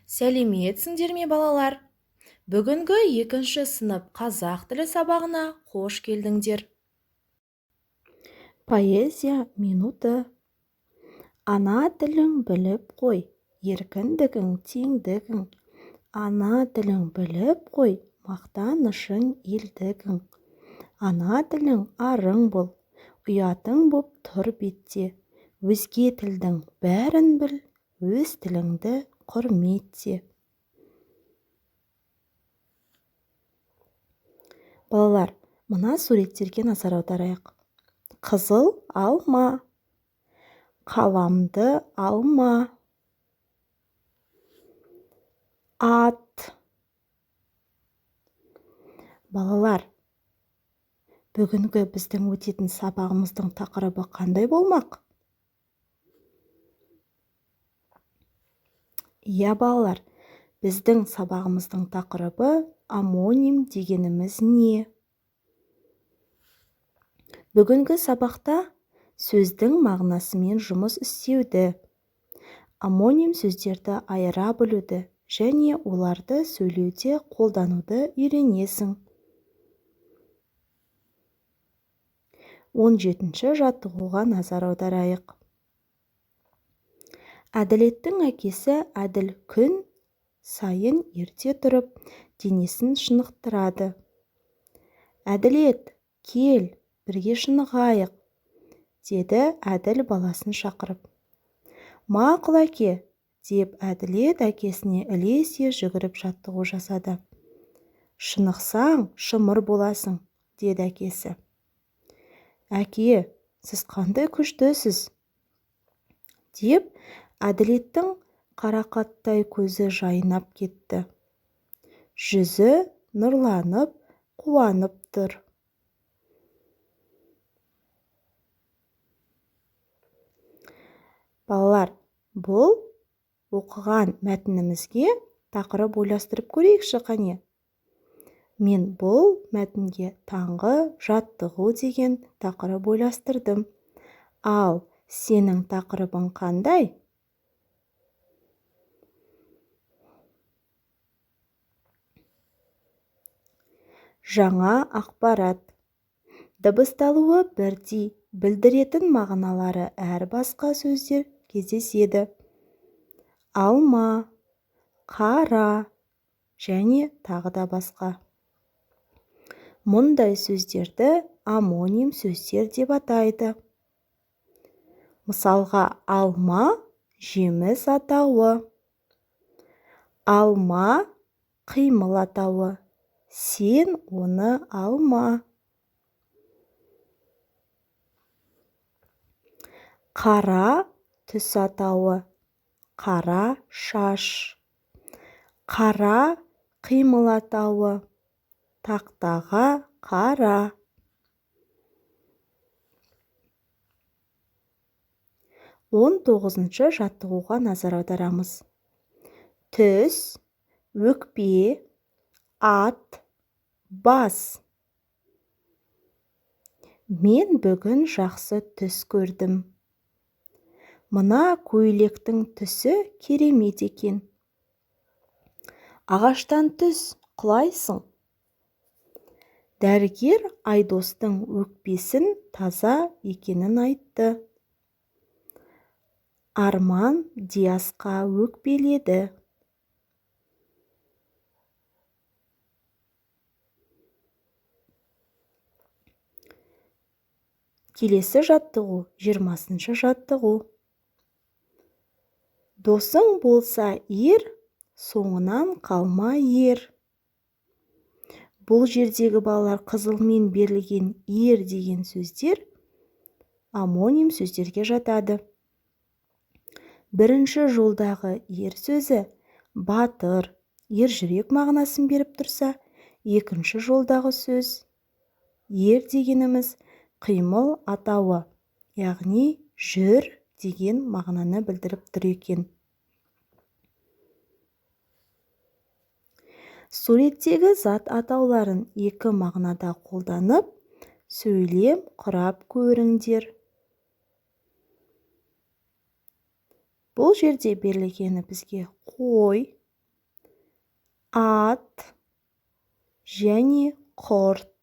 Сәлеметсіңдер ме, балалар? Бүгінгі екінші сынып қазақ тілі сабағына қош келдіңдер. Поэзия минуты. Ана тілің біліп қой, еркіндігің, теңдігің. Ана тілің біліп қой, мақтанышың, елдігің. Ана тілің арың бол, ұятың боп тұр бетте. Өзге тілдің бәрін біл, өз тіліңді құрметте. Балалар, мына суреттерге назар аударайық. Қызыл алма, қаламды алма, ат. Балалар, бүгінгі біздің өтетін сабағымыздың тақырыбы қандай болмақ? Иә, балалар, біздің сабағымыздың тақырыбы омоним дегеніміз не? Бүгінгі сабақта сөздің мағынасымен жұмыс істеуді, омоним сөздерді айыра білуді және оларды сөйлеуде қолдануды үйренесің. 17-ші жаттығуға назар аударайық. Әділеттің әкесі Әділ күн сайын ерте тұрып, денесін шынықтырады. Әділет, кел, бірге шынығайық, деді Әділ баласын шақырып. Мақұл, әке, деп Әділет әкесіне ілесе жүгіріп жаттығу жасады. Шынықсаң, шымыр боласың, деді әкесі. Әке, сіз қандай күштісіз, деп Әділеттің қарақаттай көзі жайнап кетті. Жүзі нұрланып, қуанып тұр. Балалар, бұл оқыған мәтінімізге тақырып ойластырып көрейікші қане. Мен бұл мәтінге таңғы жаттығу деген тақырып ойластырдым. Ал сенің тақырыбың қандай? Жаңа ақпарат. Дыбысталуы бірдей, білдіретін мағыналары әр басқа сөздер кездеседі. Алма, қара және тағы да басқа. Мұндай сөздерді омоним сөздер деп атайды. Мысалға, алма жеміс атауы, алма қимыл атауы. Сен оны алма. Қара түс атауы, қара шаш. Қара қимыл атауы, тақтаға қара. 19-шы жаттығуға назар аударамыз. Түс, өкпе, ат, бас. Мен бүгін жақсы түс көрдім. Мына көйлектің түсі керемет екен. Ағаштан түс, құлайсың. Дәрігер Айдостың өкпесін таза екенін айтты. Арман Диасқа өкпеледі. Келесі жаттығу, 20-шы жаттығу. Досың болса ер, соңынан қалма ер. Бұл жердегі балалар қызылмен берілген ер деген сөздер омоним сөздерге жатады. Бірінші жолдағы ер сөзі батыр, ержүрек мағынасын беріп тұрса, екінші жолдағы сөз ер дегеніміз қимыл атауы, яғни жүр деген мағынаны білдіріп тұр екен. Суреттегі зат атауларын екі мағынада қолданып, сөйлем құрап көріңдер. Бұл жерде берілгені бізге қой, Ат және құрт.